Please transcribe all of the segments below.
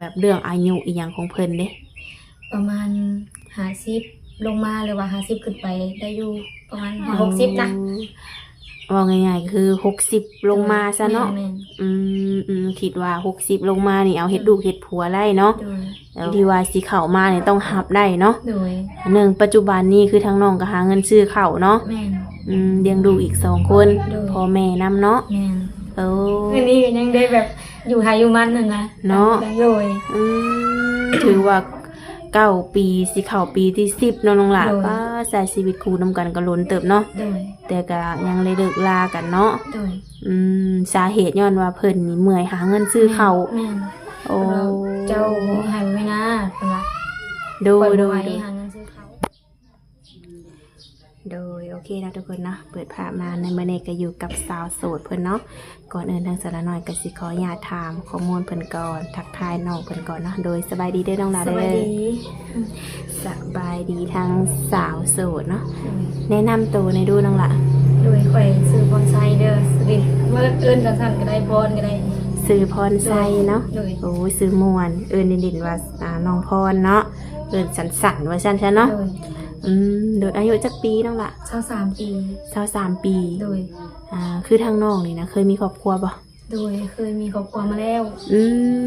ແບບເລື່ອງອາຍຸອີ່ຫຍັງຂອງເພິ່ນເດ້? ປະມານຫ້າສິບລົງມາ ຫຼືວ່າຫ້າສິບຂຶ້ນໄປ ໄດ້ຢູ່ປະມານຫ້າຫົກສິບນະ. ເວົ້າງ່າຍໆ ກໍຄືຫົກສິບລົງມາຊະເນາະ. ແມ່ນໆ. ອືມໆ ຄິດວ່າຫົກສິບລົງມານີ້ ເອົາເຮັດລູກເຮັດຜົວໄດ້ເນາະ. ໂດຍ. ທີ່ວ່າຊິເຂົ້າມານີ້ຕ້ອງຮັບໄດ້ເນາະ. ໂດຍ. ໜຶ່ງ ປັດຈຸບັນນີ້ຄືທາງນ້ອງກໍຫາເງິນຊື້ເຂົ້າເນາະ. ແມ່ນ. ອືມ ລ້ຽງລູກອີກສອງຄົນ. ໂດຍ. ພໍ່ແມ່ນຳເນາະ. ແມ່ນ. ໂອ້ ອັນນີ້ກໍຍັງໄດ້ແບບຢູ່ໃຜຢູ່ມັນຫັ້ນນະ. ເນາະ. ໂດຍ. ອືມ ຖືວ່າເກົ້າປີ ຊິເຂົ້າປີທີສິບເນາະນ້ອງຫຼ້າ. ໂດຍ. ປ້າ ໃຊ້ຊີວິດຄູ່ນຳກັນກໍດົນເຕີບເນາະ. ໂດຍ. ແຕ່ກໍຍັງໄດ້ເລີກລາກັນເນາະ. ໂດຍ. ອືມ ສາເຫດຍ້ອນວ່າເພິ່ນນີ້ເມື່ອຍຫາເງິນຊື້ເຂົ້າ. ແມ່ນ. ໂອ້ ເຈົ້າບໍ່ມີໃຫ້ບໍ່ມີນາ ເພິ່ນວ່າ. ໂດຍ ຂ້ອຍບໍ່ໄຫວ ໂດຍ ຫາເງິນຊື້ເຂົ້າ. ໂດຍ ໂອເຄເນາະທຸກຄົນເນາະ ເປີດພາບມາໃນມື້ນີ້ກໍຢູ່ກັບສາວໂສດເພິ່ນເນາະ. ກ່ອນອື່ນທາງສາວນ້ອຍກໍຊິຂໍອະນຸຍາດຖາມຂໍ້ມູນເພິ່ນກ່ອນ ທັກທາຍນ້ອງເພິ່ນກ່ອນເນາະ. ໂດຍ ສະບາຍດີເດີນ້ອງຫຼ້າເດີ. ສະບາຍດີ. ສະບາຍດີທັງສາວໂສດເນາະ. ໂດຍ. ແນະນຳໂຕແດ່ດູນ້ອງຫຼ້າ. ໂດຍ ຂ້ອຍຊື່ພອນໄຊເດີ ເອີ້ນສັ້ນໆກໍໄດ້ ພອນກໍໄດ້. ຊື່ພອນໄຊເນາະ. ໂດຍ. ໂອ້ຍ ຊື່ມ່ວນ ເອີ້ນຫຼິ້ນໆວ່າ ອ່າ ນ້ອງພອນເນາະ. ເອີ້ນສັ້ນໆວ່າຊັ້ນຊະເນາະ. ໂດຍ. ອືມ ໂດຍ ອາຍຸຈັກປີນ້ອງຫຼ້າ? ຊາວສາມປີ. ຊາວສາມປີ. ໂດຍ. ອ່າ ຄືທາງນ້ອງນີ້ນະ ເຄີຍມີຄອບຄົວບໍ່? ໂດຍ ເຄີຍມີຄອບຄົວມາແລ້ວ. ອື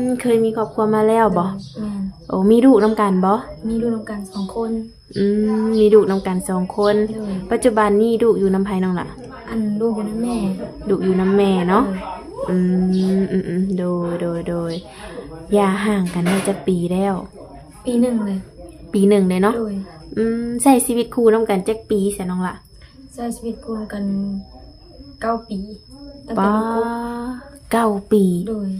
ມ ເຄີຍມີຄອບຄົວມາແລ້ວບໍ່? ໂດຍ ແມ່ນ. ໂອ້ ມີລູກນຳກັນບໍ່? ມີລູກນຳກັນສອງຄົນ. ອືມ ມີລູກນຳກັນສອງຄົນ. ໂດຍ. ປັດຈຸບັນນີ້ລູກຢູ່ນຳໃຜນ້ອງຫຼ້າ? ອັນ ລູກຢູ່ນຳແມ່. ລູກຢູ່ນຳແມ່ເນາະ. ໂດຍ. ອືມ ອືມໆ ໂດຍ ໂດຍ ໂດຍ. ຢ່າຮ້າງກັນໄດ້ຈັກປີແລ້ວ? ປີໜຶ່ງເລີຍ. ປີໜຶ່ງເລີຍເນາະ. ໂດຍ. ອືມ ໃຊ້ຊີວິດຄູ່ນຳກັນຈັກປີຊະນ້ອງຫຼ້າ? ໃຊ້ຊີວິດຄູ່ກັນເກົ້າປີ ຕັ້ງແຕ່ ປ້າ ເກົ້າປີ. ໂດຍ.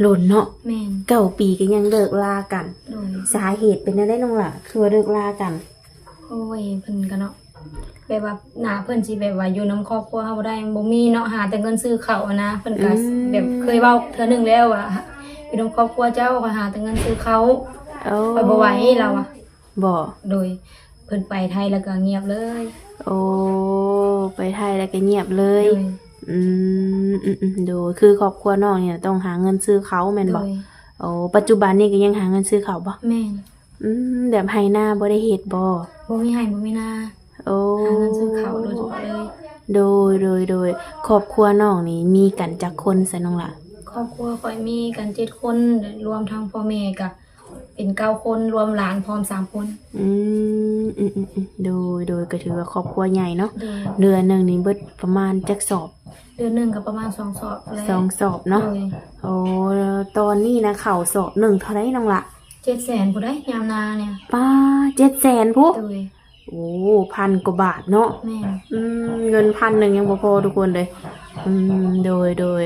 ດົນເນາະ. ແມ່ນ. ເກົ້າປີກໍຍັງເລີກລາກັນ. ໂດຍ. ສາເຫດເປັນແນວໃດນ້ອງຫຼ້າ ຄືວ່າເລີກລາກັນ? ໂອ້ຍ ເພິ່ນກໍເນາະ ແບບວ່າໜ້າເພິ່ນຊິແບບວ່າຢູ່ນຳຄອບຄົວເຮົາບໍ່ໄດ້ ມັນບໍ່ມີເນາະ ຫາແຕ່ເງິນຊື້ເຂົ້າຫັ້ນນະ. ເພິ່ນກໍ ອືມ ແບບເຄີຍເວົ້າເທື່ອໜຶ່ງແລ້ວວ່າ ຢູ່ນຳຄອບຄົວເຈົ້າ ຂ້ອຍຫາແຕ່ເງິນຊື້ເຂົ້າ. ໂອ້ ຂ້ອຍບໍ່ໄຫວ ລາວວ່າ. ບໍ່? ໂດຍ. ເພິ່ນໄປໄທແລ້ວກໍງຽບເລີຍ. ໂອ້ ໄປໄທແລ້ວກໍງຽບເລີຍ. ໂດຍ. ອືມ ອືມໆ ໂດຍ. ຄືຄອບຄົວນ້ອງນີ້ນະຕ້ອງຫາເງິນຊື້ເຂົ້າແມ່ນບໍ່? ໂດຍ. ໂອ້ ປັດຈຸບັນນີ້ກໍຍັງຫາເງິນຊື້ເຂົ້າບໍ່? ແມ່ນ. ອືມ ແບບໄຮ່ນາບໍ່ໄດ້ເຮັດບໍ່? ບໍ່ມີໄຮ່ບໍ່ມີນາ. ໂອ້ ຫາເງິນຊື້ເຂົ້າໂດຍສະເພາະເລີຍ. ໂດຍ ໂດຍ ໂດຍ. ຄອບຄົວນ້ອງນີ້ມີກັນຈັກຄົນຊະນ້ອງຫຼ້າ? ຄອບຄົວຂ້ອຍມີກັນເຈັດຄົນ ລວມທັງພໍ່ແມ່ກໍເປັນເກົ້າຄົນ ລວມຫຼານພ້ອມສາມຄົນ. ອືມ ອືມໆໆ ໂດຍ ໂດຍ. ກໍຖືວ່າຄອບຄົວໃຫຍ່ເນາະ. ໂດຍ. ເດືອນໜຶ່ງນີ້ເບິດປະມານຈັກສອບ? ເດືອນໜຶ່ງກໍປະມານສອງສອບແຫຼະ. ສອງສອບເນາະ. ໂດຍ. ໂອ້ ຕອນນີ້ນະເຂົ້າສອບໜຶ່ງເທົ່າໃດນ້ອງຫຼ້າ? ເຈັດແສນພຸ້ນໃດ໋ ຍາມນານີ້. ປ້າ ເຈັດແສນພຸ້ນ? ໂດຍ. ໂອ້ ພັນກວ່າບາດເນາະ. ແມ່ນ. ອືມ ເງິນພັນໜຶ່ງຍັງບໍ່ພໍທຸກຄົນເລີຍ. ອືມ ໂດຍ ໂດຍ.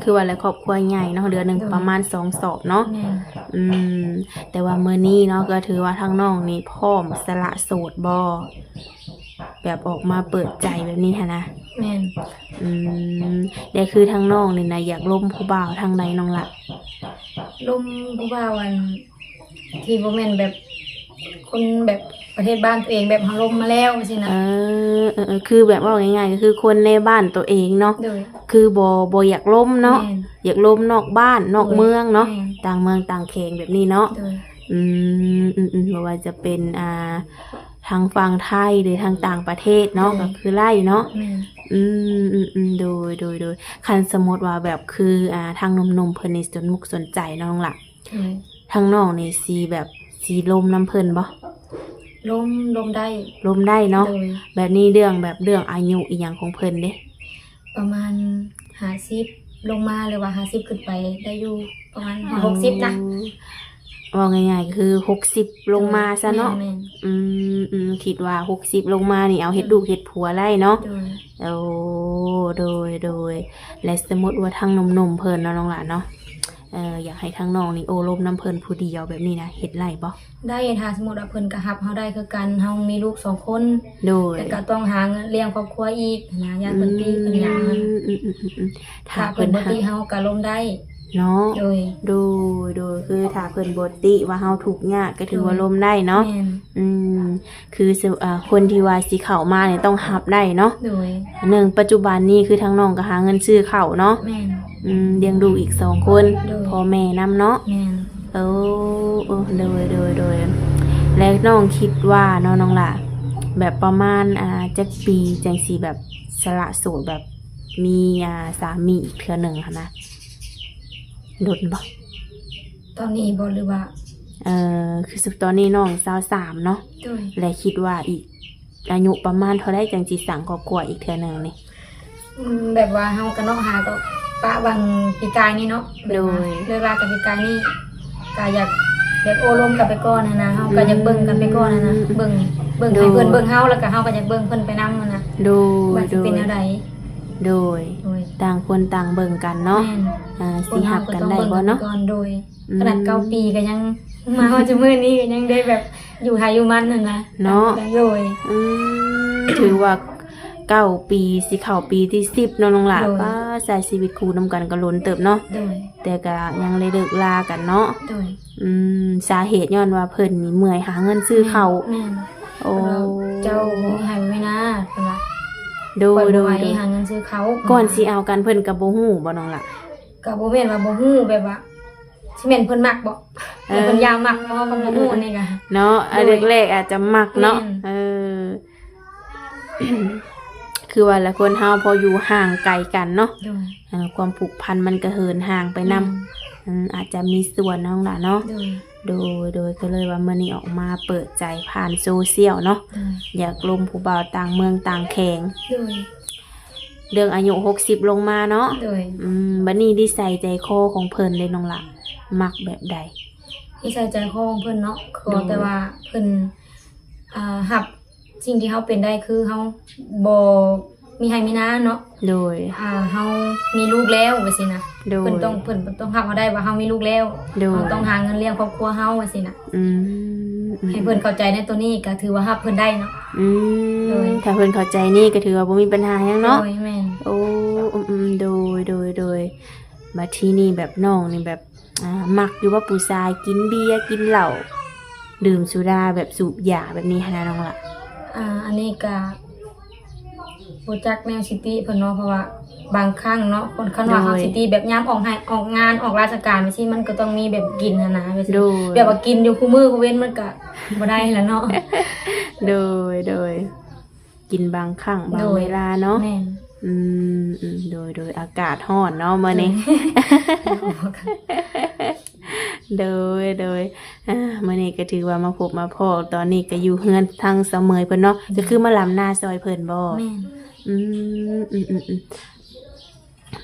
ຄືວ່າແຫຼະ ຄອບຄົວໃຫຍ່ເນາະ ເດືອນໜຶ່ງ ໂດຍ ປະມານສອງສອບເນາະ. ແມ່ນ. ອືມ ແຕ່ວ່າມື້ນີ້ເນາະ ກໍຖືວ່າທາງນ້ອງນີ້ພ້ອມສະຫຼະໂສດບໍ່? ແບບອອກມາເປີດໃຈແບບນີ້ຫັ້ນນະ. ແມ່ນ. ອືມ ແຕ່ຄືທາງນ້ອງນີ້ນະ ຢາກລົມຜູ້ບ່າວທາງໃດນ້ອງຫຼ້າ? ລົມຜູ້ບ່າວອັນ ທີ່ບໍ່ແມ່ນແບບຄົນແບບປະເທດບ້ານຕົວເອງ ແບບເຮົາລົມມາແລ້ວຊີ້ນະ. ເອີ ເອີ ເອີ ຄືແບບເວົ້າງ່າຍໆ ກໍຄືຄົນໃນບ້ານຕົວເອງເນາະ. ໂດຍ. ຄືບໍ່ ບໍ່ຢາກລົມເນາະ. ແມ່ນ. ຢາກລົມນອກບ້ານນອກເມືອງເນາະ. ໂດຍ. ແມ່ນ. ຕ່າງເມືອງຕ່າງແຂວງແບບນີ້ເນາະ. ໂດຍ. ອືມ ອືມໆ ບໍ່ວ່າຈະເປັນ ອ່າ ທາງຝັ່ງໄທ ຫຼື ທາງຕ່າງປະເທດເນາະ. ໂດຍ. ກໍຄືໄດ້ເນາະ. ແມ່ນ. ອືມ ອືມໆ ໂດຍ ໂດຍ ໂດຍ. ຄັນສົມມຸດວ່າແບບຄື ອ່າ ທາງໜຸ່ມໆ ເພິ່ນນີ້ສົນມຸກສົນໃຈເນາະນ້ອງຫຼ້າ. ໂດຍ. ທາງນ້ອງນີ້ຊິແບບຊິລົມນຳເພິ່ນບໍ່? ລົມ ລົມໄດ້. ລົມໄດ້ເນາະ. ໂດຍ. ແບບນີ້ເລື່ອງແບບເລື່ອງອາຍຸອີ່ຫຍັງຂອງເພິ່ນເດ້? ປະມານຫ້າສິບລົງມາ ຫຼືວ່າຫ້າສິບຂຶ້ນໄປ ໄດ້ຢູ່ປະມານຫ້າຫົກສິບນະ. ເວົ້າງ່າຍໆ ກໍຄືຫົກສິບລົງມາຊະເນາະ. ໂດຍ. ແມ່ນໆ. ອືມ ອືມ ຄິດວ່າຫົກສິບລົງມານີ້ ເອົາເຮັດ ໂດຍ ລູກເຮັດຜົວໄດ້ເນາະ. ໂດຍ. ໂອ້ ໂດຍ ໂດຍ. ແລະ ສົມມຸດວ່າທາງໜຸ່ມໆ ເພິ່ນເນາະ ນ້ອງຫຼ້າເນາະ ເອີ ຢາກໃຫ້ທາງນ້ອງນີ້ໂອ້ລົມນຳເພິ່ນຜູ້ດຽວແບບນີ້ນະ ເຮັດໄດ້ບໍ່? ໄດ້ ຖ້າສົມມຸດວ່າເພິ່ນກໍຮັບເຮົາໄດ້ຄືກັນ ເຮົາມີລູກສອງຄົນ. ໂດຍ. ແລ້ວກໍຕ້ອງຫາເງິນລ້ຽງຄອບຄົວອີກນະ ຢ້ານເພິ່ນຕິເພິ່ນຫຍັງ. ອືມ ອືມໆ ຖ້າເພິ່ນບໍ່ຕິເຮົາກໍລົມໄດ້ເນາະ. ໂດຍ. ໂດຍ ໂດຍ ຄືຖ້າເພິ່ນບໍ່ຕິວ່າເຮົາທຸກຍາກ ກໍຖືວ່າລົມໄດ້ເນາະ. ແມ່ນ. ອືມ ຄື ເອີ ຄົນທີ່ວ່າຊິເຂົ້າມານີ້ຕ້ອງຮັບໄດ້ເນາະ. ໂດຍ. ໜຶ່ງ ປັດຈຸບັນນີ້ຄືທາງນ້ອງກໍຫາເງິນຊື້ເຂົ້າເນາະ. ແມ່ນ. ອືມ ລ້ຽງລູກອີກສອງຄົນ ໂດຍ ພໍ່ແມ່ນຳເນາະ ແມ່ນ ໂອ້ ໂອ້ ໂດຍ ໂດຍ ໂດຍ ແລະ ນ້ອງຄິດວ່າເນາະ ນ້ອງຫຼ້າ ແບບປະມານ ອ່າ ຈັກປີຈັ່ງຊິແບບສະຫຼະໂສດ ແບບມີ ອ່າ ສາມີອີກເທື່ອໜຶ່ງຫັ້ນນະ ດົນບໍ່? ຕອນນີ້ບໍ່ ຫຼືວ່າ ເອີ ຄື ຕອນນີ້ນ້ອງຊາວສາມເນາະ ໂດຍ ແລະ ຄິດວ່າອີກອາຍຸປະມານເທົ່າໃດຈັ່ງຊິສ້າງຄອບຄົວອີກເທື່ອໜຶ່ງນີ້? ອືມ ແບບວ່າເຮົາກະເນາະ ຫາກໍປະຫວ່າງປີກາຍນີ້ເນາະ ໂດຍ ເລີກລາກັນປີກາຍນີ້ ກະຢາກແບບໂອ້ລົມກັນໄປກ່ອນຫັ້ນນະ ເຮົາກະຢາກເບິ່ງກັນໄປກ່ອນຫັ້ນນະ ອືມ ເບິ່ງ ເບິ່ງໃຫ້ເພິ່ນ ໂດຍ ເບິ່ງເຮົາ ແລ້ວກະເຮົາກະຢາກເບິ່ງເພິ່ນໄປນຳຫັ້ນນະ ໂດຍ ວ່າຊິເປັນແນວໃດ ໂດຍ ໂດຍ ຕ່າງຄົນຕ່າງເບິ່ງກັນເນາະ ແມ່ນ ອ່າ ຊິຮັບກັນໄດ້ບໍ່ເນາະ ຄົນເຮົາກໍຕ້ອງເບິ່ງກັນໄປກ່ອນ ໂດຍ ອືມ ຂະໜາດເກົ້າປີກໍຍັງ ມາຮອດຈຸມື້ນີ້ກໍຍັງໄດ້ແບບຢູ່ໃຜຢູ່ມັນຫັ້ນນະ ເນາະ ໂດຍ ອືມ ຖືວ່າເກົ້າປີ ຊິເຂົ້າປີທີສິບເນາະ ນ້ອງຫຼ້າ ໂດຍ ປ້າ ໃຊ້ຊີວິດຄູ່ນຳກັນກໍດົນເຕີບເນາະ ໂດຍ ແຕ່ກໍຍັງໄດ້ເລີກລາກັນເນາະ ໂດຍ ອືມ ສາເຫດຍ້ອນວ່າເພິ່ນນີ້ເມື່ອຍຫາເງິນຊື້ເຂົ້າ ແມ່ນ ໂອ້ ເຈົ້າບໍ່ມີໄຮ່ບໍ່ມີນາ ເພິ່ນວ່າ ໂດຍ ຂ້ອຍບໍ່ໄຫວ ໂດຍ ຫາເງິນຊື້ເຂົ້າ ກ່ອນຊິເອົາກັນເພິ່ນກໍບໍ່ຮູ້ບໍ່ ນ້ອງຫຼ້າ? ກໍບໍ່ແມ່ນວ່າບໍ່ຮູ້ ແບບວ່າ ຊິແມ່ນເພິ່ນມັກບໍ່ ເອີ ແລ້ວເພິ່ນຢາກມັກບໍ່ ກໍບໍ່ຮູ້ ເອີ ອັນນີ້ກໍ ເນາະ ໂດຍ ແລກໆອາດຈະມັກເນາະ ແມ່ນ ເອີ ຄືວ່າລະ ຄົນເຮົາພໍຢູ່ຫ່າງໄກກັນເນາະ ໂດຍ ເອີ ຄວາມຜູກພັນມັນກໍເຫີນຫ່າງໄປນຳ ແມ່ນ ອືມ ອາດຈະມີສ່ວນເນາະ ນ້ອງຫຼ້າເນາະ ໂດຍ ໂດຍ ໂດຍ ກໍເລີຍວ່າມື້ນີ້ອອກມາເປີດໃຈຜ່ານໂຊຊຽວເນາະ ໂດຍ ຢາກລົມຜູ້ບ່າວຕ່າງເມືອງຕ່າງແຂວງ ໂດຍ ເລື່ອງອາຍຸຫົກສິບລົງມາເນາະ ໂດຍ ອືມ ບັດນີ້ນິໄສໃຈຄໍຂອງເພິ່ນເດ ນ້ອງຫຼ້າ ມັກແບບໃດ? ນິໄສໃຈຄໍຂອງເພິ່ນເນາະ ຂໍ ໂດຍ ແຕ່ວ່າເພິ່ນ ອ່າ ຮັບສິ່ງທີ່ເຮົາເປັນໄດ້ ຄືເຮົາບໍ່ມີໄຮ່ມີນາເນາະ ໂດຍ ອ່າ ເຮົາມີລູກແລ້ວ ວ່າຊີ້ນະ ໂດຍ ເພິ່ນຕ້ອງ ເພິ່ນຕ້ອງຮັບເຮົາໄດ້ວ່າເຮົາມີລູກແລ້ວ ໂດຍ ເຮົາຕ້ອງຫາເງິນລ້ຽງຄອບຄົວເຮົາ ວ່າຊີ້ນະ ອືມ ອືມ ໃຫ້ເພິ່ນເຂົ້າໃຈໃນໂຕນີ້ ກໍຖືວ່າຮັບເພິ່ນໄດ້ເນາະ ອືມ ໂດຍ ຖ້າເພິ່ນເຂົ້າໃຈນີ້ກໍຖືວ່າບໍ່ມີບັນຫາຫຍັງເນາະ ໂດຍ ແມ່ນ ໂອ້ ອືມໆ ໂດຍ ໂດຍ ໂດຍ ບັດທີນີ້ແບບນ້ອງນີ້ແບບ ອ່າ ມັກຢູ່ບໍ່ ຜູ້ຊາຍກິນເບຍກິນເຫຼົ້າ ດື່ມສຸລາ ແບບສູບຢາແບບນີ້ຫັ້ນນະ ນ້ອງຫຼ້າ? ອ່າ ອັນນີ້ກະບໍ່ຈັກແນວຊິຕິເພິ່ນເນາະ ເພາະວ່າບາງຄັ້ງເນາະ ຄົນ ຄັນວ່າ ໂດຍ ເຮົາຊິຕິແບບຍາມອອກໃຫ້ ອອກງານອອກລາຊະການຈັ່ງຊີ້ ມັນກໍຕ້ອງມີແບບກິນຫັ້ນນະ ແບບ ໂດຍ ແບບວ່າກິນຢູ່ຄູ່ມື້ຄູ່ເວັນ ມັນກະບໍ່ໄດ້ແລ້ວເນາະ ໂດຍ ໂດຍ ກິນບາງຄັ້ງບາງ ໂດຍ ເວລາເນາະ ແມ່ນ ອືມ ອືມ ໂດຍ ໂດຍ ອາກາດຮ້ອນເນາະມື້ນີ້ ໂດຍ ໂດຍ ໂດຍ ອ່າ ມື້ນີ້ກໍຖືວ່າມາພົບມາພໍ້ ຕອນນີ້ກໍຢູ່ເຮືອນທາງສາວເໝີຍເພິ່ນເນາະ ແມ່ນ ກໍຄືມາລຳນາຊ່ອຍເພິ່ນບໍ່? ແມ່ນ ອືມ ອືມ ອືມ ອືມ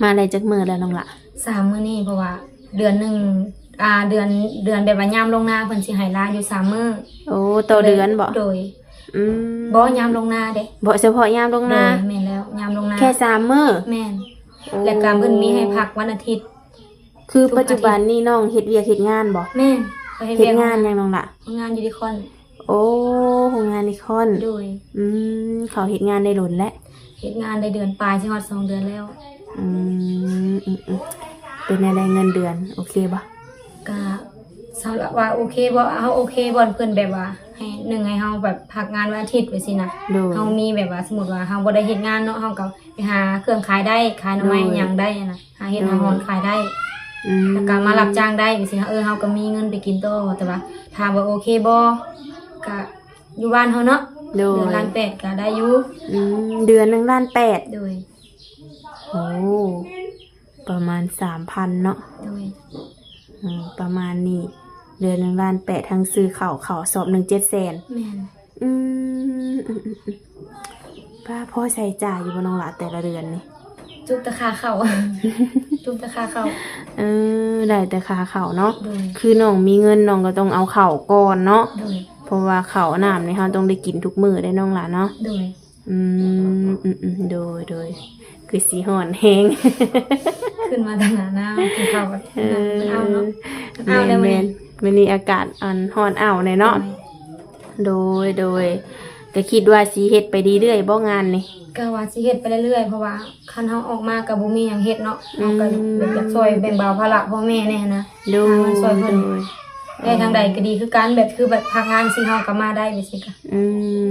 ມາໄດ້ຈັກມື້ແລ້ວນ້ອງຫຼ້າ? ສາມມື້ນີ້ ເພາະວ່າເດືອນໜຶ່ງ ອ່າ ເດືອນ ເດືອນແບບວ່າຍາມລົງນາເພິ່ນຊິໃຫ້ລາຢູ່ສາມມື້ ໂອ້ ຕໍ່ເດືອນບໍ່? ໂດຍ ອືມ ບໍ່ ຍາມລົງນາເດ້ ບໍ່ ສະເພາະຍາມລົງນາ ໂດຍ ແມ່ນແລ້ວ ຍາມລົງນາ ແຄ່ສາມມື້ ແມ່ນ ໂອ້ ແລ້ວກໍເພິ່ນມີໃຫ້ພັກວັນອາທິດ ຄືປັດຈຸບັນນີ້ນ້ອງເຮັດວຽກເຮັດງານບໍ່? ແມ່ນ ເຮັດວຽກ ເຮັດງານຫຍັງນ້ອງຫຼ້າ? ເຮັດງານຢູ່ດີຄອນ ໂອ້ ໂຮງງານດີຄອນ ໂດຍ ອືມ ເຂົ້າເຮັດງານໄດ້ດົນແລ້ວ? ເຮັດງານໄດ້ເດືອນປາຍ ຊິຮອດສອງເດືອນແລ້ວ ອືມ ອືມ ອືມ ເປັນແນວໃດເງິນເດືອນ ໂອເຄບໍ່? ກະສຳລັບວ່າໂອເຄບໍ່ ເຮົາໂອເຄບໍ່ ເພິ່ນແບບວ່າໃຫ້ ໜຶ່ງ ໃຫ້ເຮົາແບບພັກງານວັນອາທິດ ແບບຊີ້ນະ ໂດຍ ເຮົາມີແບບວ່າ ສົມມຸດວ່າເຮົາບໍ່ໄດ້ເຮັດງານເນາະ ເຮົາກໍໄປຫາເຄື່ອງຂາຍໄດ້ ຂາຍໜໍ່ໄມ້ ໂດຍ ຫຍັງໄດ້ຫັ້ນນະ ຫາເຮັດ ໂດຍ ຫາຮອນຂາຍໄດ້ ອືມ ແລ້ວກໍມາຮັບຈ້າງໄດ້ ແບບຊີ້ນະ ເອີ ເຮົາກໍມີເງິນໄປກິນຕໍ່ ແຕ່ວ່າຖາມວ່າໂອເຄບໍ່ ກະຢູ່ບ້ານເຮົາເນາະ ໂດຍ ເດືອນລ້ານແປດກໍໄດ້ຢູ່ ອືມ ເດືອນໜຶ່ງລ້ານແປດ ໂດຍ ໂອ້ ປະມານສາມພັນເນາະ ໂດຍ ອືມ ປະມານນີ້ ເດືອນໜຶ່ງລ້ານແປດ ທັງຊື້ເຂົ້າ ເຂົ້າສອບໜຶ່ງເຈັດແສນ ແມ່ນ ອືມ ອືມ ອືມ ອືມ ປ້າ ພໍໃຊ້ຈ່າຍຢູ່ບໍ່ນ້ອງຫຼ້າ ແຕ່ລະເດືອນນີ້? ຈຸບແຕ່ຄ່າເຂົ້າ ຈຸບແຕ່ຄ່າເຂົ້າ ເອີ ໄດ້ແຕ່ຄ່າເຂົ້າເນາະ ໂດຍ ຄືນ້ອງມີເງິນ ນ້ອງກໍຕ້ອງເອົາເຂົ້າກ່ອນເນາະ ໂດຍ ເພາະວ່າເຂົ້ານ້ຳນີ້ເຮົາຕ້ອງໄດ້ກິນທຸກມື້ເດ້ນ້ອງຫຼ້າເນາະ ໂດຍ ອືມ ອືມ ອືມ ໂດຍ ໂດຍ ຄືຊິຮ້ອນແຮງ ຂຶ້ນມາທາງໜ້າ ກິນເຂົ້າ ເອີ ເອົາເນາະ ເອົາແລ້ວມື້ນີ້ ແມ່ນໆ ມື້ນີ້ອາກາດ ອັນ ຮ້ອນອ້າວແດ່ເນາະ ໂດຍ ໂດຍ ໂດຍ ກໍຄິດວ່າຊິເຮັດໄປເລື້ອຍໆບໍ່ງານນີ້? ກໍວ່າຊິເຮັດໄປເລື້ອຍໆ ເພາະວ່າຄັນເຮົາອອກມາກໍບໍ່ມີຫຍັງເຮັດເນາະ ອືມ ເຮົາກໍແບບຢາກຊ່ອຍແບ່ງເບົາພາລະພໍ່ແມ່ແດ່ຫັ້ນນະ ໂດຍ ຫາເງິນຊ່ອຍເພິ່ນ ໂດຍ ແຕ່ທາງໃດກໍດີຄືກັນ ແບບຄືແບບພັກງານຊີ້ເຮົາກໍມາໄດ້ຈັ່ງຊີ້ກະ ອື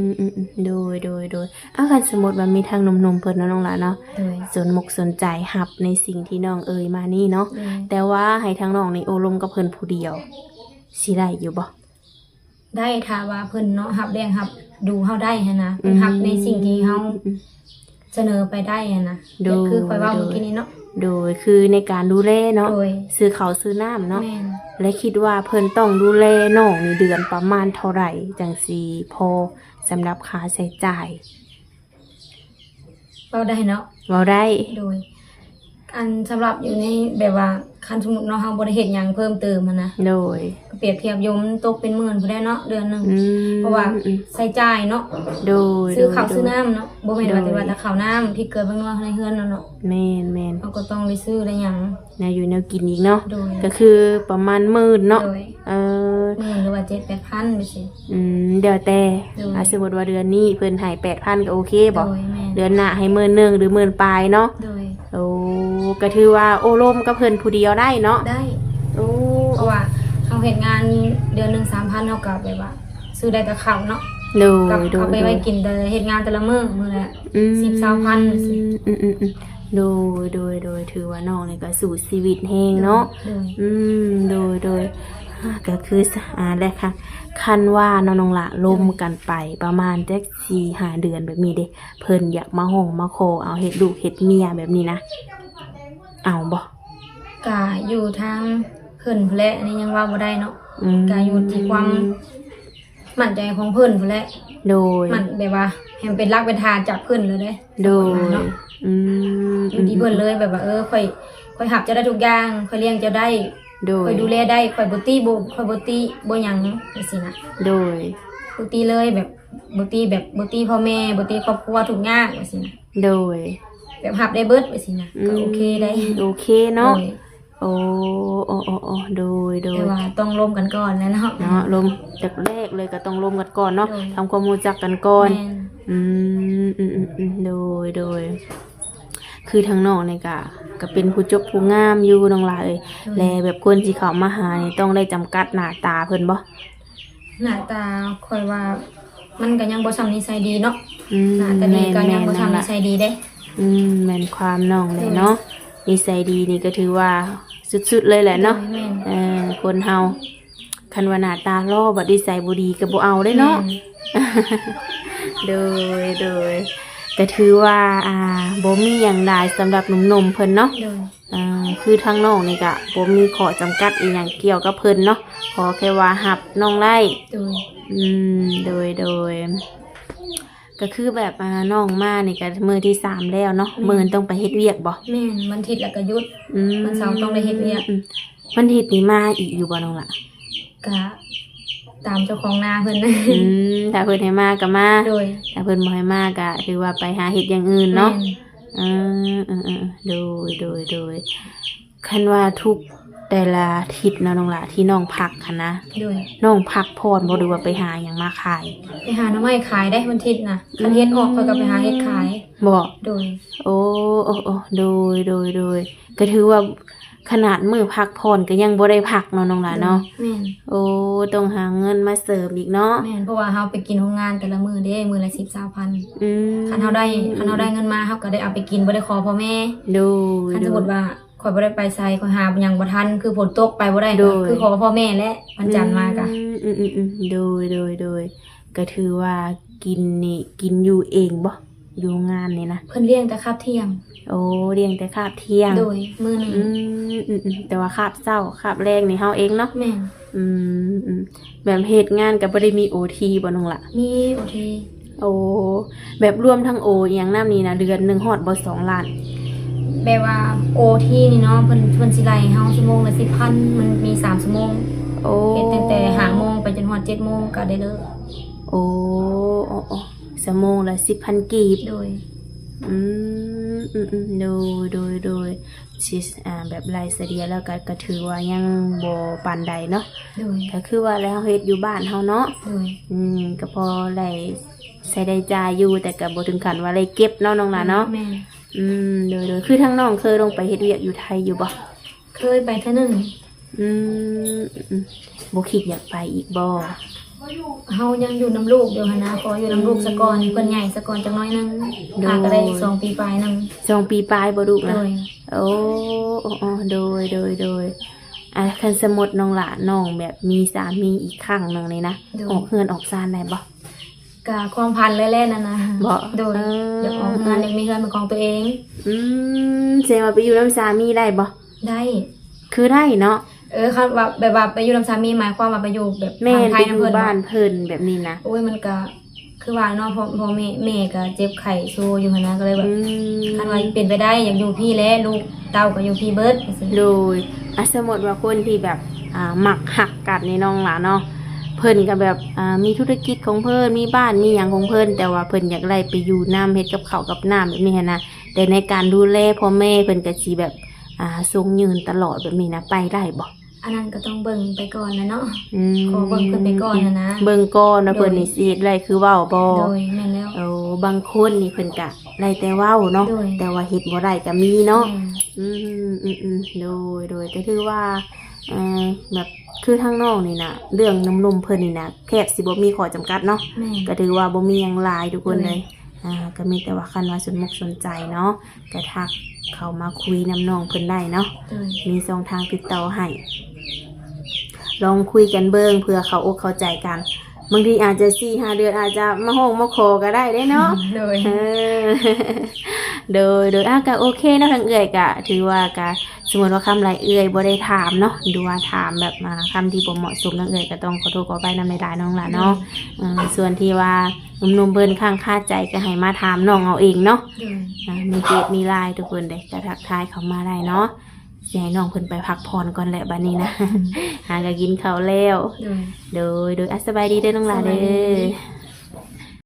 ມ ອືມ ອືມ ໂດຍ ໂດຍ ໂດຍ. ເອົາ ຄັນສົມມຸດວ່າມີທາງໜຸ່ມໆເພິ່ນເນາະ ນ້ອງຫຼ້າເນາະ ໂດຍ ສົນມຸກສົນໃຈຮັບໃນສິ່ງທີ່ນ້ອງເອີ່ຍມານີ້ເນາະ ໂດຍ ແຕ່ວ່າໃຫ້ທາງນ້ອງນີ້ໂອ້ລົມກັບເພິ່ນຜູ້ດຽວ ຊິໄດ້ຢູ່ບໍ່? ໄດ້ ຖ້າວ່າເພິ່ນເນາະ ຮັບລ້ຽງຮັບດູເຮົາໄດ້ຫັ້ນນະ ເພິ່ນຮັບໃນສິ່ງທີ່ເຮົາ ອືມ ສະເໜີໄປໄດ້ຫັ້ນນະ ໂດຍ ຄືຂ້ອຍເວົ້າເມື່ອກີ້ນີ້ເນາະ ໂດຍ ຄືໃນການດູແລເນາະ ໂດຍ ຊື້ເຂົ້າຊື້ນ້ຳເນາະ ແມ່ນ ແລະ ຄິດວ່າເພິ່ນຕ້ອງດູແລນ້ອງນີ້ເດືອນປະມານເທົ່າໃດ ຈັ່ງຊິພໍສຳລັບຄ່າໃຊ້ຈ່າຍ? ເວົ້າໄດ້ເນາະ ເວົ້າໄດ້ ໂດຍ ອັນສຳລັບຢູ່ໃນແບບວ່າ ຄັນສົມມຸດເນາະ ເຮົາບໍ່ໄດ້ເຮັດຫຍັງເພີ່ມເຕີມຫັ້ນນະ ໂດຍ ກໍປຽບທຽບຢູ່ ມັນຕົກເປັນໝື່ນພຸ້ນແຫຼະເນາະ ເດືອນໜຶ່ງ ອືມ ເພາະວ່າ ອືມ ໃຊ້ຈ່າຍເນາະ ໂດຍ ຊື້ເຂົ້າ ໂດຍ ຊື້ນ້ຳເນາະ ບໍ່ແມ່ນວ່າ ໂດຍ ແຕ່ວ່າແຕ່ເຂົ້ານ້ຳ ພິກເກືອແປ້ງນົວໃນເຮືອນເນາະ ແມ່ນໆ ເຮົາກໍຕ້ອງໄດ້ຊື້ໄດ້ຫຍັງ ແນວຢູ່ແນວກິນອີກເນາະ ໂດຍ ກໍຄືປະມານໝື່ນເນາະ ໂດຍ ເອີ ໝື່ນ ຫຼືວ່າເຈັດແປດພັນຈັ່ງຊີ້ ອືມ ແລ້ວແຕ່ ໂດຍ ອາ ສົມມຸດວ່າເດືອນນີ້ເພິ່ນໃຫ້ແປດພັນກໍໂອເຄບໍ່? ໂດຍ ແມ່ນ ເດືອນໜ້າໃຫ້ໝື່ນໜຶ່ງ ຫຼື ໝື່ນປາຍເນາະ ໂດຍ ໂອ້ ກໍຖືວ່າໂອ້ລົມກັບເພິ່ນຜູ້ດຽວໄດ້ເນາະ ໄດ້ ໂອ້ ເພາະວ່າເຮົາເຮັດງານເດືອນໜຶ່ງສາມພັນ ເຮົາກໍແບບວ່າຊື້ໄດ້ແຕ່ເຂົ້າເນາະ ໂດຍ ກໍເອົາໄປ ໂດຍ ໄວ້ກິນແຕ່ເຮັດງານແຕ່ລະມື້ ມື້ລະ ອືມ ສິບ ຊາວພັນ ອືມ ອືມ ອືມ ໂດຍ ໂດຍ ໂດຍ ຖືວ່ານ້ອງນີ້ກໍສູ້ຊີວິດແຮງເນາະ ໂດຍ ອືມ ໂດຍ ໂດຍ ອ່າ ກໍຄື ອ່າ ແລະ ຄັນ ຄັນວ່າເນາະ ນ້ອງຫຼ້າ ໂດຍ ລົມກັນໄປປະມານຈັກສີ່ຫ້າເດືອນແບບນີ້ເດ້ ເພິ່ນຢາກມາຮ້ອງມາຂໍເອົາເຮັດລູກເຮັດເມຍແບບນີ້ນະ ເອົາບໍ່? ກະຢູ່ທາງເພິ່ນພຸ້ນແຫຼະ ອັນນີ້ຍັງເວົ້າບໍ່ໄດ້ເນາະ ອືມ ກະຢູ່ທີ່ຄວາມ ໝັ້ນໃຈຂອງເພິ່ນພຸ້ນແຫຼະ ໂດຍ ໝັ້ນແບບວ່າໃຫ້ມັນເປັນຫຼັກເປັນຖານຈາກເພິ່ນເລີຍເດ້ ໂດຍ ເນາະ ອືມ ຢູ່ທີ່ເພິ່ນເລີຍ ແບບວ່າ ເອີ ຂ້ອຍ ຂ້ອຍຮັບເຈົ້າໄດ້ທຸກຢ່າງ ຂ້ອຍລ້ຽງເຈົ້າໄດ້ ໂດຍ ຂ້ອຍດູແລໄດ້ ຂ້ອຍບໍ່ຕິບໍ່ ຂ້ອຍບໍ່ຕິບໍ່ຫຍັງ ຈັ່ງຊີ້ນະ ໂດຍ ບໍ່ຕິເລີຍ ແບບບໍ່ຕິ ແບບບໍ່ຕິພໍ່ແມ່ ບໍ່ຕິຄອບຄົວທຸກຍາກ ຈັ່ງຊີ້ນະ ໂດຍ ແບບຮັບໄດ້ເບິດ ຈັ່ງຊີ້ນະ ອືມ ກໍໂອເຄໄດ໋ ໂອເຄເນາະ ໂດຍ ໂອ້ ໂອ້ ໂອ້ ໂອ້ ໂດຍ ໂດຍ ແຕ່ວ່າຕ້ອງລົມກັນກ່ອນແຫຼະເນາະ ເນາະ ລົມ ແລກໆເລີຍກໍຕ້ອງລົມກັນກ່ອນເນາະ ໂດຍ ທຳຄວາມຮູ້ຈັກກັນກ່ອນ ແມ່ນ ອືມ ອືມ ອືມ ອືມ ໂດຍ ໂດຍ ຄືທາງນ້ອງນີ້ກະ ກະເປັນຜູ້ຈົບຜູ້ງາມຢູ່ ນ້ອງຫຼ້າເອີຍ ໂດຍ ແລະ ແບບຄົນຊິເຂົ້າມາຫານີ້ຕ້ອງໄດ້ຈຳກັດໜ້າຕາເພິ່ນບໍ່? ໜ້າຕາຂ້ອຍວ່າມັນກໍຍັງບໍ່ສ່ຳນິໄສດີເນາະ ອືມ ໜ້າຕາດີກໍຍັງບໍ່ສ່ຳນິໄສດີເດ້ ອືມ ແມ່ນຄວາມນ້ອງແຫຼະເນາະ ໂດຍ ນິໄສດີນີ້ກໍຖືວ່າສຸດໆເລີຍແຫຼະເນາະ ໂດຍ ແມ່ນ ເອີ ຄົນເຮົາ ຄັນວ່າໜ້າຕາຫຼໍ່ ບັດນິໄສບໍ່ດີກໍບໍ່ເອົາເດ້ເນາະ ແມ່ນ ໂດຍ ໂດຍ ກໍຖືວ່າ ອ່າ ບໍ່ມີຫຍັງຫຼາຍສຳລັບໜຸ່ມໆເພິ່ນເນາະ ໂດຍ ອ່າ ຄືທາງນ້ອງນີ້ກະບໍ່ມີຂໍ້ຈຳກັດອີ່ຫຍັງກ່ຽວກັບເພິ່ນເນາະ ຂໍແຄ່ວ່າຮັບນ້ອງໄດ້ ໂດຍ ອືມ ໂດຍ ໂດຍ ກໍຄືແບບ ອ່າ ນ້ອງມານີ້ກະມື້ທີສາມແລ້ວເນາະ ແມ່ນ ມື້ອື່ນຕ້ອງໄປເຮັດວຽກບໍ່? ແມ່ນ ວັນທິດລະກະຢຸດ ອືມ ວັນເສົາຕ້ອງໄດ້ເຮັດວຽກ ອືມ ວັນທິດນີ້ມາອີກຢູ່ບໍ່ນ້ອງລະ? ກະຕາມເຈົ້າຂອງນາເພິ່ນ ອືມ ຖ້າເພິ່ນໃຫ້ມາກໍມາ ໂດຍ ຖ້າເພິ່ນບໍ່ໃຫ້ມາກໍຖືວ່າໄປຫາເຮັດຢ່າງອື່ນເນາະ ແມ່ນ ເອີ ເອີ ເອີ ໂດຍ ໂດຍ ໂດຍ ຄັນວ່າທຸກແຕ່ລະທິດເນາະນ້ອງຫຼ້າ ທີ່ນ້ອງພັກຫັ້ນນະ ໂດຍ ນ້ອງພັກຜ່ອນບໍ່ ຫຼືວ່າໄປຫາຫຍັງມາຂາຍ? ໄປຫາໜໍ່ໄມ້ຂາຍເດ້ວັນທິດນະ ອືມ ຄັນເຮັດອອກຂ້ອຍກໍໄປຫາເຮັດຂາຍ ບໍ່? ໂດຍ ໂອ້ ໂອ້ ໂອ້ ໂດຍ ໂດຍ ໂດຍ ກໍຖືວ່າຂະໜາດມື້ພັກຜ່ອນກໍຍັງບໍ່ໄດ້ພັກເນາະນ້ອງຫຼ້າເນາະ ໂດຍ ແມ່ນ ໂອ້ ຕ້ອງຫາເງິນມາເສີມອີກເນາະ ແມ່ນ ເພາະວ່າເຮົາໄປກິນໂຮງງານແຕ່ລະມື້ເດ້ ມື້ລະສິບ ຊາວພັນ ອືມ ຄັນເຮົາໄດ້ ຄັນເຮົາໄດ້ເງິນມາເຮົາກໍໄດ້ເອົາໄປກິນ ບໍ່ໄດ້ຂໍພໍ່ແມ່ ໂດຍ ຄັນສົມມຸດວ່າ ໂດຍ ຂ້ອຍບໍ່ໄດ້ໄປໃສ ຂ້ອຍຫາຫຍັງບໍ່ທັນ ຄືຝົນຕົກໄປບໍ່ໄດ້ ໂດຍ ກໍຄືຂໍພໍ່ແມ່ແຫຼະ ວັນຈັນມາກະ ອືມ ອືມ ອືມ ໂດຍ ໂດຍ ໂດຍ ກໍຖືວ່າກິນນີ້ ກິນຢູ່ເອງບໍ່ ຢູ່ໂຮງງານນີ້ນະ? ເພິ່ນລ້ຽງແຕ່ຄາບທ່ຽງ ໂອ້ ລ້ຽງແຕ່ຄາບທ່ຽງ ໂດຍ ມື້ໜຶ່ງ ອືມ ອືມ ອືມ ແຕ່ວ່າຄາບເຊົ້າ ຄາບແລງນີ້ເຮົາເອງເນາະ ແມ່ນ ອືມ ອືມ ແບບເຮັດງານກໍບໍ່ໄດ້ມີໂອທີບໍ່ນ້ອງລະ? ມີໂອທີ ໂອ້ ແບບລວມທັງໂອອີ່ຫຍັງນຳນີ້ນະ ເດືອນໜຶ່ງຮອດບໍ່ສອງລ້ານ? ແບບວ່າໂອທີນີ້ເນາະ ເພິ່ນ ເພິ່ນຊິໄລ່ເຮົາຊົ່ວໂມງລະສິບພັນ ມັນມີສາມຊົ່ວໂມງ ໂອ້ ເຮັດຕັ້ງແຕ່ຫ້າໂມງໄປຈົນຮອດເຈັດໂມງກໍໄດ້ເລີກ ໂອ້ ໂອ້ ໂອ້ ຊົ່ວໂມງລະສິບພັນກີບ ໂດຍ ອືມ ອືມ ອືມ ໂດຍ ໂດຍ ໂດຍ ຊິ ອ່າ ແບບໄລ່ສະເລ່ຍແລ້ວກໍ ກໍຖືວ່າຍັງບໍ່ປານໃດເນາະ ໂດຍ ກໍຄືວ່າແລ້ວເຮົາເຮັດຢູ່ບ້ານເຮົາເນາະ ໂດຍ ອືມ ກໍພໍໄດ້ໃຊ້ໄດ້ຈ່າຍຢູ່ ແຕ່ກໍບໍ່ເຖິງຂັ້ນວ່າໄດ້ເກັບເນາະ ນ້ອງຫຼ້າເນາະ ແມ່ນ ອືມ ໂດຍ ໂດຍ ຄືທາງນ້ອງເຄີຍລົງໄປເຮັດວຽກຢູ່ໄທຢູ່ບໍ່? ເຄີຍໄປເທື່ອໜຶ່ງ ອືມ ບໍ່ຄິດຢາກໄປອີກບໍ່? ເຮົາຍັງຢູ່ນຳລູກຢູ່ຫັ້ນນະ ຂໍຢູ່ນຳລູກສາກ່ອນ ໃຫ້ເພິ່ນໃຫຍ່ສາກ່ອນຈັກໜ້ອຍໜຶ່ງ ໂດຍ ຫາກໍໄດ້ສອງປີປາຍໜຶ່ງ ສອງປີປາຍບໍ່ລູກນະ? ໂດຍ ໂອ້ ໂອ້ ໂອ້ ໂດຍ ໂດຍ ໂດຍ ອ່າ ຄັນສົມມຸດນ້ອງຫຼ້າ ນ້ອງແບບມີສາມີອີກຄັ້ງໜຶ່ງນີ້ນະ ໂດຍ ອອກເຮືອນອອກຊານໄດ້ບໍ່? ກະຄວາມຝັນເລີຍແຫຼະນັ້ນນະ ບໍ່? ໂດຍ ເອີ ຢາກອອກເຮືອນ ຢາກມີເຮືອນເປັນຂອງຕົວເອງ ອືມ ແສດງວ່າໄປຢູ່ນຳສາມີໄດ້ບໍ່? ໄດ້ ຄືໄດ້ເນາະ ເອີ ຄັນວ່າແບບວ່າໄປຢູ່ນຳສາມີ ໝາຍຄວາມວ່າໄປຢູ່ແບບ ແມ່ນ ທາງໄທນຳເພິ່ນ ໄປຢູ່ບ້ານເພິ່ນແບບນີ້ນະ ໂອ້ຍ ມັນກະ ຄືວ່າເນາະ ພໍ່ ພໍ່ແມ່ ແມ່ກໍເຈັບໄຂ້ໂຊຢູ່ຫັ້ນນະ ກໍເລີຍແບບ ອືມ ຄັນວ່າເປັນໄປໄດ້ ຢາກຢູ່ພີ້ແຫຼະ ລູກເຕົ້າກໍຢູ່ພີ້ເບິດ ໂດຍ ອ່າ ສົມມຸດວ່າຄົນທີ່ແບບ ອ່າ ມັກຮັກກັນນີ້ນ້ອງຫຼ້າເນາະ ເພິ່ນກໍແບບ ອ່າ ມີທຸລະກິດຂອງເພິ່ນ ມີບ້ານມີຫຍັງຂອງເພິ່ນ ແຕ່ວ່າເພິ່ນຢາກໄດ້ໄປຢູ່ນຳ ເຮັດກັບເຂົ້າກັບນ້ຳແບບນີ້ຫັ້ນນະ ແຕ່ໃນການດູແລພໍ່ແມ່ ເພິ່ນກໍຊິແບບ ອ່າ ຊົງຍືນຕະຫຼອດແບບນີ້ນະ ໄປໄດ້ບໍ່? ອັນນັ້ນກໍຕ້ອງເບິ່ງໄປກ່ອນນະເນາະ ອືມ ຂໍເບິ່ງເພິ່ນໄປກ່ອນຫັ້ນນະ ເບິ່ງກ່ອນວ່າ ໂດຍ ເພິ່ນນີ້ຊິເຮັດໄດ້ຄືເວົ້າບໍ່? ໂດຍ ແມ່ນແລ້ວ ໂອ້ ບາງຄົນນີ້ເພິ່ນກະໄດ້ແຕ່ເວົ້າເນາະ ໂດຍ ແຕ່ວ່າເຮັດບໍ່ໄດ້ກໍມີເນາະ ແມ່ນ ອືມ ອືມ ອືມ ໂດຍ ໂດຍ ກໍຖືວ່າ ເອີ ແບບ ຄືທາງນ້ອງນີ້ນະ ເລື່ອງໜຸ່ມໆເພິ່ນນີ້ນະ ແທບຊິບໍ່ມີຂໍ້ຈຳກັດເນາະ ແມ່ນ ກໍຖືວ່າບໍ່ມີຫຍັງຫຼາຍທຸກຄົນເລີຍ ໂດຍ ອ່າ ກໍມີແຕ່ວ່າຄັນວ່າສົນອົກສົນໃຈເນາະ ກໍທັກເຂົ້າມາຄຸຍນຳນ້ອງເພິ່ນໄດ້ເນາະ ໂດຍ ມີຊ່ອງທາງຕິດຕໍ່ໃຫ້ ລອງຄຸຍກັນເບິ່ງ ເພື່ອເຂົ້າອົກເຂົ້າໃຈກັນ ບາງທີອາດຈະສີ່ຫ້າເດືອນ ອາດຈະມາຮ້ອງມາຂໍກໍໄດ້ເດ້ເນາະ ໂດຍ ເອີ ໂດຍ ໂດຍ ອ່າ ກໍໂອເຄເນາະ ທາງເອື້ອຍກໍຖືວ່າກໍ ສົມມຸດວ່າຄຳໃດເອື້ອຍບໍ່ໄດ້ຖາມເນາະ ຫຼືວ່າຖາມແບບ ອ່າ ຄຳທີ່ບໍ່ເໝາະສົມ ທາງເອື້ອຍກໍຕ້ອງຂໍໂທດຂໍອະໄພນຳຫຼາຍໆ ນ້ອງຫຼ້າເນາະ ໂດຍ ເອີ ສ່ວນທີ່ວ່າໜຸ່ມໆເພິ່ນຄ້າງຄາໃຈ ກໍໃຫ້ມາຖາມນ້ອງເອົາເອງເນາະ ໂດຍ ອ່າ ມີເຟສມີລາຍທຸກຄົນເດ້ ກໍທັກທາຍເຂົ້າມາໄດ້ເນາະ ຊິໃຫ້ນ້ອງເພິ່ນໄປພັກຜ່ອນກ່ອນແຫຼະບັດນີ້ນະ ຫາກໍກິນເຂົ້າແລ້ວ ໂດຍ ໂດຍ ໂດຍ ອ່ະ ສະບາຍດີເດີນ້ອງຫຼ້າເດີ ສະບາຍດີ